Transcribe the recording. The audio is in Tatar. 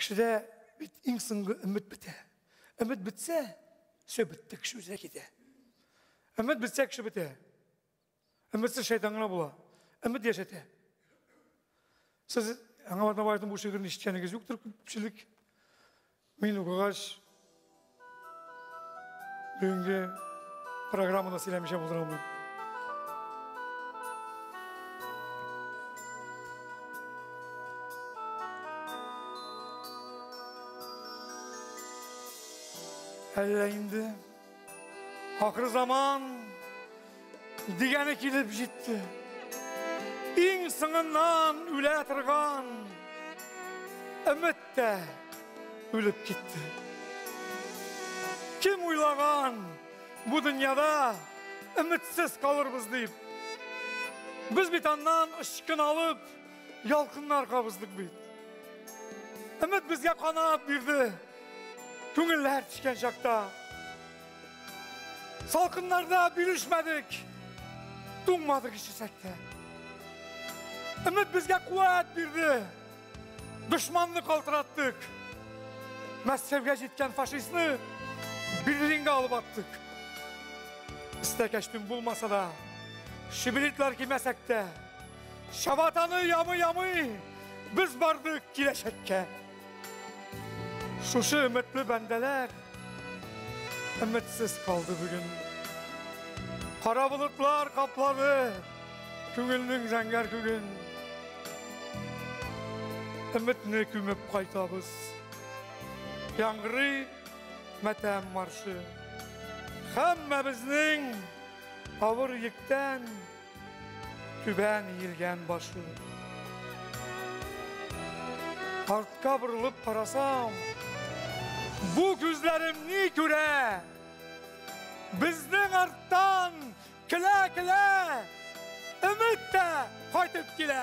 Кешедә бит иң соңгы өмет бетә. Өмет бетсә, все бетте, кеше үзе китә. Өмет бетсә, кеше бетә. Өметсез шайтан гына була. Өмет яшәтә. Сез Аңа Атнабаевның бу шигырен ишеткәнегез юктыр күпчелек. Мин укыгач, бүгенге программада сөйләмичә булдыра алмыйм. Әллә инде ахыр заман дигәне килеп җитте. Иң соңыннан үлә торган өмет тә үлеп китте. Кем уйлаган бу дөньяда өметсез калырбыз дип? Без бит аннан очкын алып, ялкыннар кабыздык бит. Өмет безгә канат бирде. Күңелләр төшкән чакта. Салкыннарда бирешмәдек. Туңмадык ишесәк тә. Өмет безгә куәт бирде. Дошманны калтыраттык. Мәскәүгә җиткән фашистны Берлинга алып аттык. Өстә кәчтүм булмаса да, шибритлар кимәсәк тә, чабатаны ямый-ямый без бардык киләчәккә. Шушы өметле бәндәләр өметсез калды бүген. Кара болытлар каплады күңелнең зәңгәр күген. Өметне күмеп кайтабыз. Яңгырый матәм маршы. Һәммәбезнең авыр йөктән түбән иелгән башы. Артка борылып карасам, бу күзләрем ни күрә? Безнең арттан көлә-көлә өмет тә кайтып килә.